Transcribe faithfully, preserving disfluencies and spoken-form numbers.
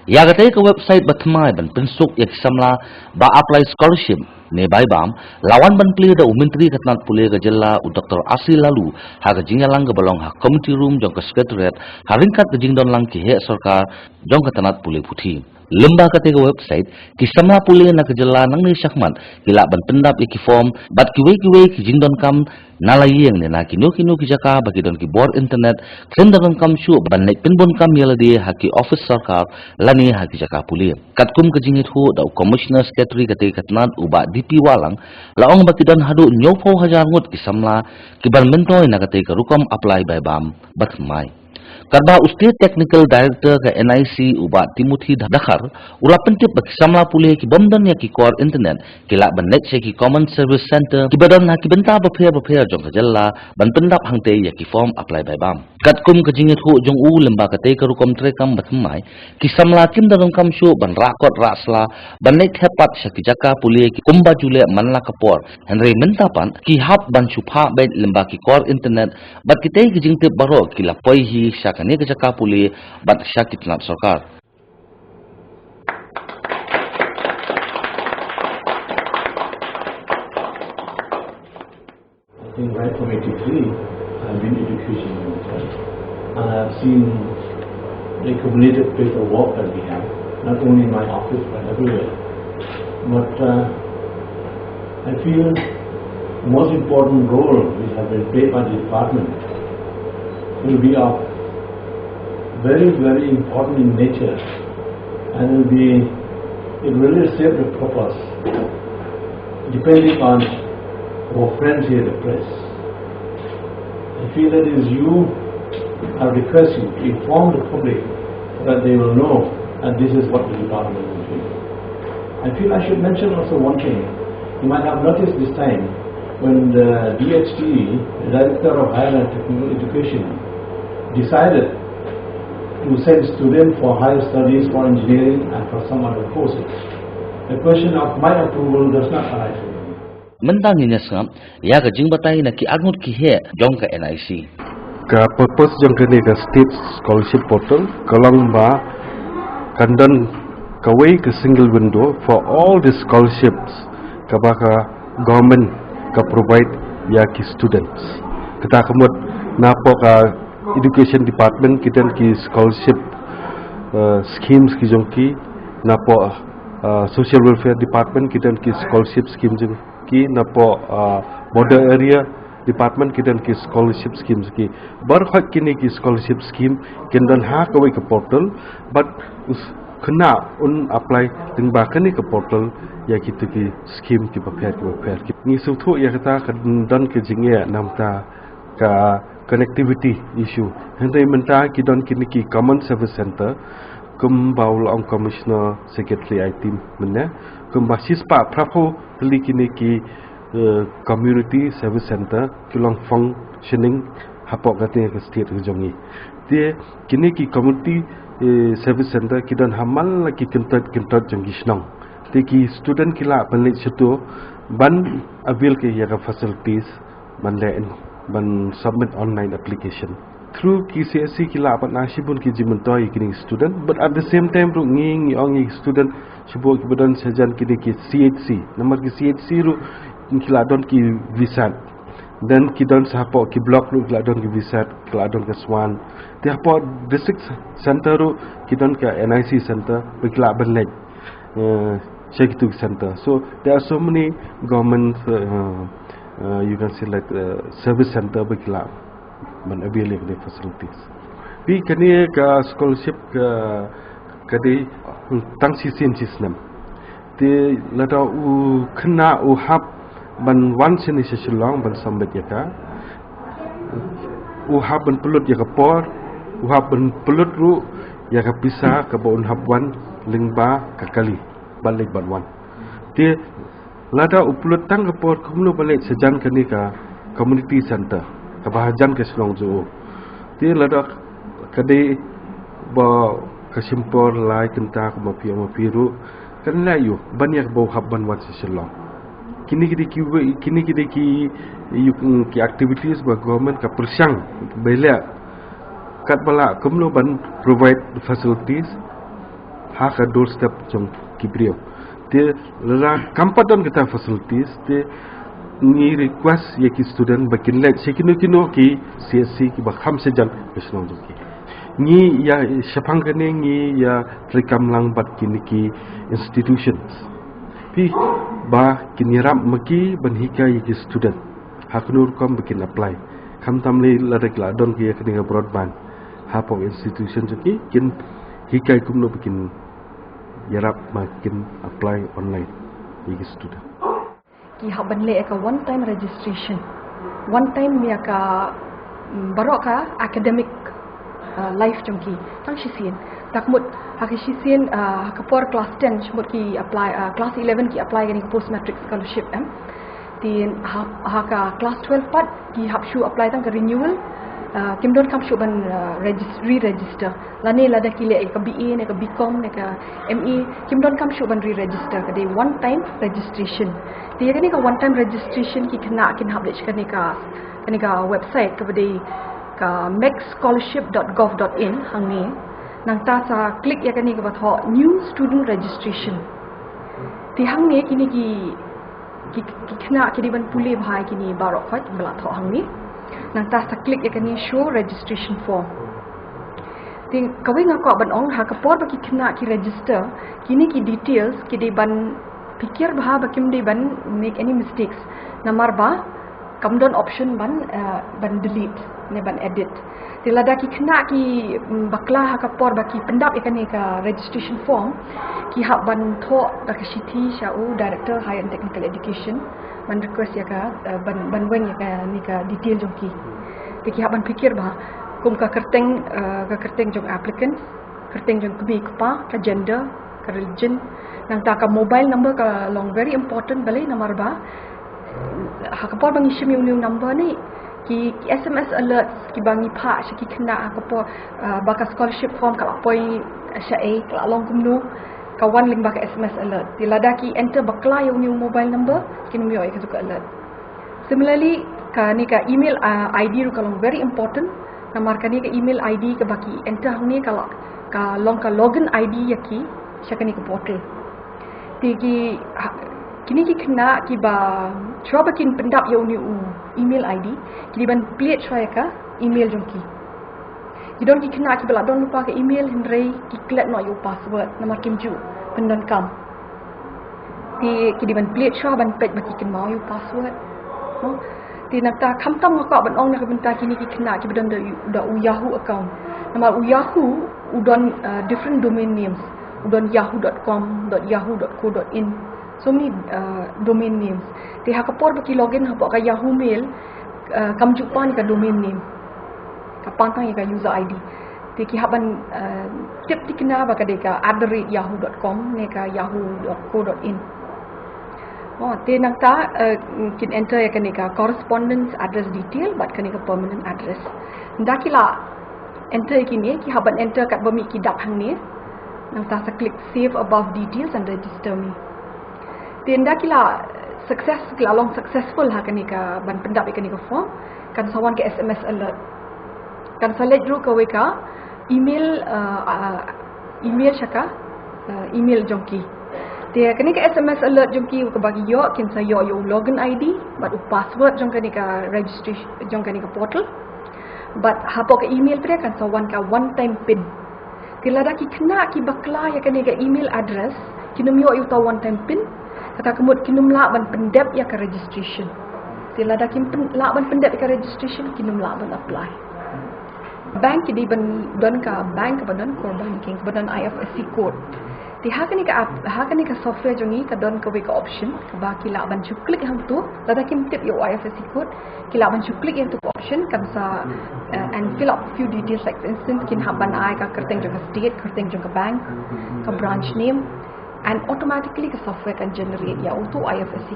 Ïa katei ka website ba thymmai ban pynsuk ïa ki samla ba apply scholarship ne bai bam, la wan ban plie da u Myntri ka tnat pule ka jylla u Doctor Assi Laloo ha ka jingïalang kaba long ha committee room jong ka Secretariat, ha ryngkat ka jingdon lang ki heh sorkar jong ka tnat pule puthi. Lyngba katei ka website, ki samla pule na ka jylla nangne shakhmat ki lah ban pyndap ïa ki form bad kiwei kiwei ki jingdonkam na la ïing ne na kino kino ki jaka ba ki don ki bor internet, khlem da donkam shuh ban leit pynbun kam ïa lade ha ki office sorkar lane ha ki jaka pule. Katkum ka jingïathuh da u Commissioner Secretary katei ka tnat u Bah D P Wahlang, la ong ba ki don haduh hynñiewphew hajar ngut ki samla kiban myntoi na katei ka rukom apply bai bam ba thymmai. Katba u State Technical Director ka N I C u Bah Timothy Dkhar u la pyntip ba ki samla pule kibym don ïa ki kor internet ki lah ban leit sha ki Common Service Centre kiba don ha ki bynta bapher bapher jong ka jylla ban pyndap hangtei ïa ki form apply bai bam. Katkum ka jingïathuh jong u, lyngba katei ka rukom treikam ba thymmai, ki samla kim da donkam shuh ban rah kot rah sla ban leit thep pat sha ki jaka pule ki kumba ju leh man la ka por. Hynrei mynta pat ki hap ban shu phah beit lyngba ki kor internet bad kitei ki jingtip baroh ki la poi hi sha kane ka jaka pule bad sha ki tnat sorkar. I think right from eighty-three, I've been education minister, and I've seen the accumulated paperwork that we have, not only in my office but everywhere. But uh, I feel the most important role which has been played by the department will be of very, very important in nature, and will be, it really serve the purpose, depending on our friends here, the press. I feel that is you, I request you to inform the public so that they will know that this is what the department is doing. I feel I should mention also one thing. You might have noticed this time when the D H E, the Director of Higher and Technical Education, decided to send students for higher studies, for engineering and for some other courses. The question of my approval does not arise. Mynta ngin ïa sngap ïa ka jingbatai na ki arngut ki heh jong ka N I C. Ka purpose jong kane ka State Scholarship Portal ka long ba kan don kawei ka single window for all the scholarships kaba ka government ka provide ïa ki students. Kata ka mut napoh ka Education Department ki don ki scholarship, uh, schemes ki jong ki, napoh, uh, Social Welfare Department ki don ki scholarship scheme jong ki, napoh, uh, Border Area Department ki don ki scholarship scheme jong ki. Baroh kine ki scholarship scheme kin don ha kawei ka portal, bad u khynnah un apply lyngba kane ka portal ïa kito ki scheme kiba pher kiba pher. Ngi sngewthuh ïa kata ka don ka jingeh namar ka connectivity issue. Hynrei mynta ki don kine ki Common Service Centre, kumba u la ong Commissioner Secretary I T mynne, kumba shispah phraphew tylli kine ki, eh, Community Service Centre ki long functioning hapoh kane ka state ka jong ngi. Te kine ki Community, eh, Service Centre ki don ha man la ki kyntoit kyntoit jong ki shnong. Te ki student ki lah ban leit shato ban avail ïa ka facilities ban leh, ban submit online application. Through ki C H C ki lah ban ai shibun ki jingmyntoi ïa kine ki student, but at the same time ruh ngi, ngi ong ïa ki student shibun kiba don shajan kine ki C H C. Namar ki C H C ruh ki lah don ki VSAT. Then ki don shapoh ki block ruh ki lah don ki VSAT, ki lah don ka SWAN. Te hapoh district centre ruh ki don ka N I C centre ba ki lah ban leit, eh, sha kito ki centre. So there are so many government, eh, eh, you can say like, eh, service centre ba ki lah ban avail ïa kine facilities. Te kane ka scholarship ka, ka dei tang shisien shisnem. Te lada u khynnah u hap ban wan shane sha Shillong ban submit ïa ka, u hap ban pynlut ïa ka por, u hap ban pynlut ruh ïa ka pisa kaba un hap wan lyngba ka kali ban leit ban wan. Te lada u pynlut tang ka por kumno ban leit shajan kane ka community centre kaba hajan ka shnong jong u. Te lada ka dei ba ka shim por lai kynta kumba phi ong ma phi ruh, kan leh aïu ban ïa kaba u hap ban wan sha Shillong. Kine ki dei ki wei, kine ki dei ki, ïa ki activities ba government ka pyrshang ban leh katba lah kumno ban provide facilities ha ka doorstep jong ki briew. Te lada kam pat don kita facilities, te ngi request ïa ki student ba kin leit sha kino kino ki C S C kiba kham shajan ka shnong jong ki. Ngi ïa shaphang kane ngi ïa treikam lang bad kine ki institutions, phi, ba kin ïarap ma ki ban hikai ïa ki student ha kano rukom ba kin apply. Khamtam lei lada ki la don ki ïa kane ka broadband hapoh institution jong ki, kin hikai kumno ba kin ïarap ma kin apply online ïa ki student. Ki hap ban leh ïa ka one time registration. One time ïa ka, mm, baroh ka academic, uh, life jong ki. Tang shisien. Tang ka mut ha ka shisien, uh, ha ka por class ten, shu mut ki apply, uh, class eleven ki apply ïa kane ka post matric scholarship, em. Te ha, ha ka class twelve pat ki hap shu apply tang ka renewal. Uh, kim donkam shuh ban, uh, regis-, re-register. Lane lada ki leh ïa ka B A ne ka B Com ne ka M A, kim donkam shuh ban re-register, ka dei one time registration. Te ïa kane ka one time registration ki khynnah kin hap leit sha kane ka, kane ka website kaba dei ka megscholarship dot gov dot in hangne. Nangta sa click ïa kane kaba thoh new student registration. Te hangne kine ki ki, ki khynnah ki dei ban pule bha ïa kine baroh khoit ba la thoh hangne. Nangta sa click ïa kane show registration form. Te kawei nga kwah ban ong, ha ka por ba ki khynnah ki register, kine ki details ki dei ban pyrkhat bha ba kim dei ban make any mistakes. Namar ba kam don option ban, eh, ban delete ne ban edit. Te lada ki khynnah ki, mm, bakla ha ka por ba ki pyndap ïa kane ka registration form, ki hap ban thoh da ka shithi sha u Director Higher and Technical Education ban request ïa ka, eh, ban, ban weng ïa kane ka detail jong ki. Te ki hap ban pyrkhat bha kum ka kyrteng, eh, ka kyrteng jong applicants, kyrteng jong kmie kpa, ka gender, ka religion, nangta ka mobile number ka long very important balei namar ba ha ka por ba ngi shim ïa u new number ne ki, ki S M S alerts kiba ngi phah sha ki khynnah ha ka por, ah, ba ka scholarship form ka la poi sha ei, ka la long kumno, ka wan lyngba ka S M S alert. Te lada ki enter bakla ïa u new mobile number, kin ym ïoh ïa katu ka alert. Similarly, kane ka email, ah, I D ruh ka long very important. Namar kane ka email I D kaba ki enter hangne ka la, ka long ka login I D ïa ki sha kane ka portal. Te ki, ha, kine ki khynnah kiba shuwa ba kin pyndap ïa une u email I D, ki dei ban plie shuwa ïa ka email jong ki. Ki don ki khynnah kiba la don lypa ka email hynrei ki klet noh ïa u password namar kim ju pyndonkam. Te ki dei ban plie shuwa ban peit ba ki kynmaw ïa u password. Te nangta khamtam nga kwah ban ong na ka bynta kine ki khynnah kiba don da u, da u Yahoo account. Namar u Yahoo u don, uh, different domain names. U don yahoo dot com, dot yahoo dot co dot in. So many, uh, domain names. Te ha ka por ba ki login hapoh ka Yahoo Mail, uh, kam ju pan ka domain name. Ka pan tang ïa ka user I D. Te ki hap ban, uh, tip tikna ba ka dei ka at the rate yahoo dot com ne ka yahoo dot co dot in. Oh, te nangta, uh, kin enter ïa kane ka correspondence address detail bad kane ka permanent address. Nda ki la enter ïa kine, ki hap ban enter katba mih ki dap hangne. Nangta sa click save above details and register me. Te nda ki la success, ki la long successful ha kane ka ban pyndap ïa kane ka form, kan sa wan ka S M S alert. Kan sa leit ruh kawei ka email, uh, uh, email sha ka, uh, email jong ki. Te kane ka S M S alert jong ki kaba ki ïoh, kin sa ïoh ïa u login I D bad u password jong kane ka registration, jong kane ka portal. Bad hapoh ka email pat kan sa wan ka one time pin. Te lada ki khynnah ki bakla ïa kane ka email address, kin ym ïoh ïa uta one time pin, kata ka mut kin ym lah ban pyndep ïa ka registration. Te lada kim pyn-, lah ban pyndep ïa ka registration, kin ym lah ban apply. Bank ki dei ban don ka bank kaba don core banking, kaba don I F S C code. Te ha kane ka app, ha kane ka software jong ngi ka don kawei ka option kaba ki lah ban shu click hangto, lada kim tip ïa u I F S C code, ki lah ban shu click ïa uto ka option kan sa, uh, and fill up few details, like for instance kin hap ban ai ka kyrteng jong ka state, kyrteng jong ka bank, ka branch name, and automatically ka software kan generate ïa uto I F S C